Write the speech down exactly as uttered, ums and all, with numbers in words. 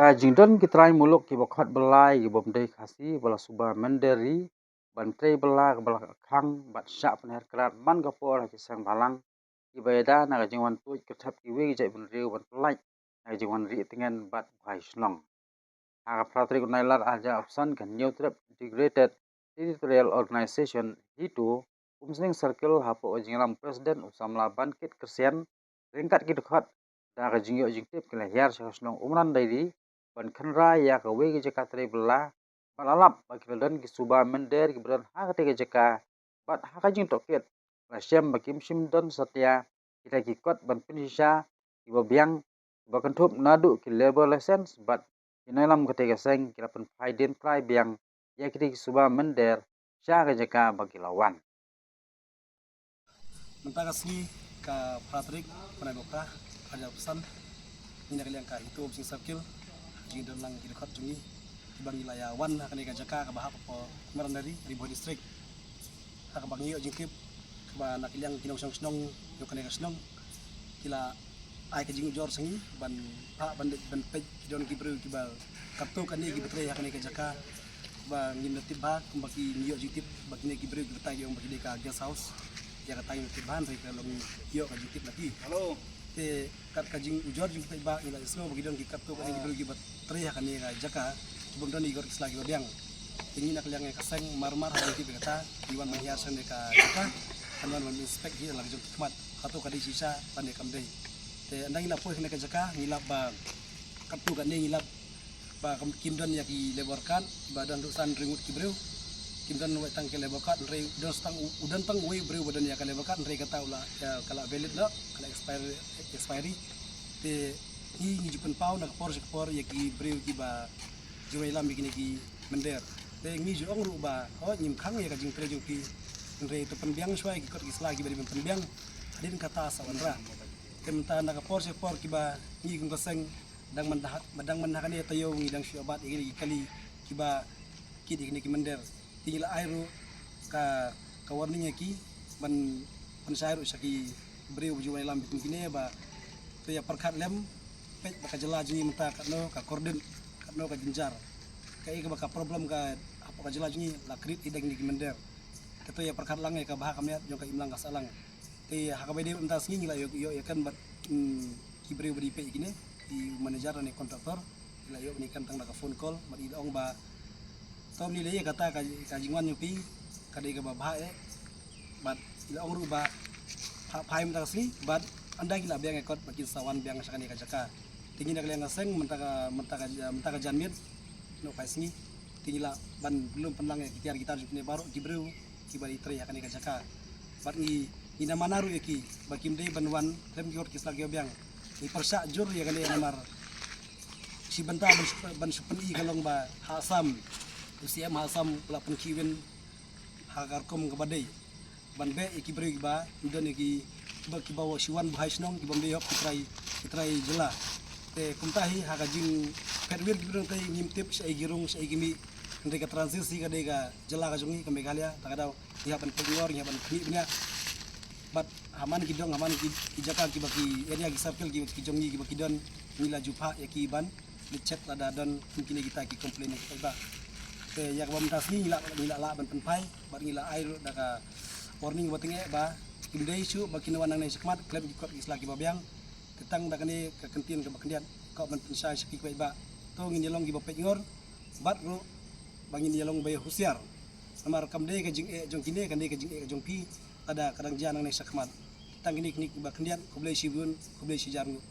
Ka jingdon ki trai muluk kiba khot bylla ïa ki bym dei Khasi ba la suba mynder ri ban trei bylla kaba la khang bad shah pynher krad man ka por ha ki seng bhalang kiba ïada na ka jingwan tuid kyrthep kiwei ki jaitbynriew ban pyllait na ka jingwan rieh tngen bad bhai shnong. Ha ka phra tarik u Nailar arhajar arphew san ka Hynñiewtrep Integrated Territorial Organization HITO, Umsning Circle, hapoh ka jingïalam President u samla Bankit Kyrshian, ryngkat ki dkhot da ka jingïoh jingtip ki la hiar sha ka shnong Umran Dairy ban kynra ïa kawei ka jaka trei bylla bad la lap ba ki la don ki suba mynder kiba don ha katei ka jaka bad ha ka jingtohkit la shem ba kim shym don satia kita ki kot ban pynshisha kiba biang kiba kynthup naduh ki labour license bad ki nongïalam katei ka seng ki la pynphai dien trai biang ïa kitei ki suba mynder sha ka jaka ba ki la wan. Mynta ka sngi ka phra tarik u Nailar arhajar arphew san, ngi na ka liang ka HITO Umsning Circle, jingdon lang ki dkhot jong ngi kiba ngi la ïa wan ha kane ka jaka kaba hap hapoh Umran Dairy, Ri Bhoi District. Ha kaba ngi ïoh jingtip kaba na ka liang ki nongshong shnong jong kane ka shnong ki la ai ka jingujor sha ngi ban phah ban leit ban peit ki don ki briew kiba katto katne kiba trei ha kane ka jaka ba ngim da tip bha, kumba ki ngi ïoh jingtip ba kine ki briew kiba tai ki ong ba ki dei ka guest house. Ïa kata ngim da tip bha, hynrei ka long ïoh ka jingtip na ki. Te kat ka jingujor jong ki paidbah ngi la ïohsngew ba ki don ki katto katne ki briew kiba trei ha kane ka jaka ki bym don ïa ki kot ki sla kiba biang. Te ngi na ka liang ka seng mar mar ha ngi tip ïa kata, ngi wan ban hiar sha kane ka jaka, ngi wan ban inspect hi la ka jong ki khmat. Katto ka dei shisha lane kam dei. Te ynda ngi la poi ha kane ka jaka ngi lap ba katto katne ngi lap ba kam, kim don ïa ki labour card ba don ruh san hynriew ngut ki briew. Kim don wei tang ka labour card, hynrei don tang u, u don tang uwei u briew ba don ïa ka labour card, hynrei kata u la, ïa, ka la valid noh, ka la expire, expiry. Te ngi, ngi ju pynpaw na ka por sha ka por ïa ki briew kiba ju ïalam ïa kine ki mynder. Te ngi ju ong ruh ba, oh, ngim khang ïa ka jingtrei jong phi, hynrei to pynbiang shuwa ïa ki kot ki sla kiba dei ban pynbiang hadien kata sa wanrah. Te mynta na ka por sha ka por kiba ngi kum ka seng dang man ha, dang man ha kane taïew ngi dang shu bat ïa kine ki kali kiba kit ïa kine ki mynder. Te ngi la ai ruh ka, ka warning ïa ki ban, ban shai ruh sha ki briew ba ju wan ïalam bad kine ba to ïa pyrkhat lem, peit ba ka jylla jong ngi mynta katno ka kordit, katno ka jynjar. Kaei kaba ka problem ka hapoh ka jylla jong ngi la create ïa kine ki mynder. Te to ïa pyrkhat lang ïa ka bha ka miat jong ka imlang ka sahlang. Te ha kaba ïadei mynta ka sngi ngi la ïoh, ïoh ïakan bad, mm, ki briew ba dei peit ïa kine, ki manager ne contractor, ngi la ïoh ban ïakan tang da ka phone call bad i la ong ba to ym lei lei ïa kata ka, ka jingwan jong phi ka dei kaba bha eh. Bad i la ong ruh ba phah phai mynta ka sngi bad ynda ki la biang ïa kot ba kin sa wan biang sha kane ka jaka. Te ngi na ka liang ka seng mynta ka, mynta ka, mynta ka janmiet, noh phai sngi, te ngi lah ban lum pynlang ïa ki tiar ki tar jong kine baroh ki briew kiba dei trei ha kane ka jaka. Bad ngi, ngi na mana ruh ïa ki ba kim dei ban wan khlem ki kot ki sla kiba biang. Ngi pyrshah jur ïa kane namar shi bynta ban shu, ban shu pyni ka long ba ha Assam, u C M ha Assam u la pynkhih win ha ka rukom kaba dei ban beh ïa ki briew kiba don ïa ki, kiba, kiba shu wan buhai shnong, kiba ym dei hok ki trai, ki trai jylla. Te kumta hi ha ka jingphet wir ki briew te ngim tip shaei ki rung shaei ki mih. Hynrei ka Trans Hills hi ka dei ka jylla ka jong ngi ka Meghalaya, ta ka daw ngi hap ban pynngor, ngi hap ban khmih bniah. Bad ha man ki dong, ha man ki, ki jaka kiba ki area ki circle ki, ki jong ngi kiba ki don, ngi la ju phah ïa ki ban leit check lada don kum kine kita ki complain ki paidbah. Te ïa kaba mynta sngi ngi la, ngi la lah ban pynphai bad ngi la ai ruh da ka warning ba tyngeh ba kim dei shuh ba kin wan nangne shakhmat khlem ki kot ki sla kiba biang. Te tang da kane ka kyntien kaba khyndiat ka ban pynshai sha ki paidbah, to ngin ïalong kiba peit ngor bad ruh ba ngin ïalong ba ïa husiar. Namar kam dei ka jingeh jong kine, kam dei ka jingeh ka jong phi lada ka dang jia nangne shakhmat. Tang kine kine kiba khyndiat, khublei shibun, khublei shihajar nguh.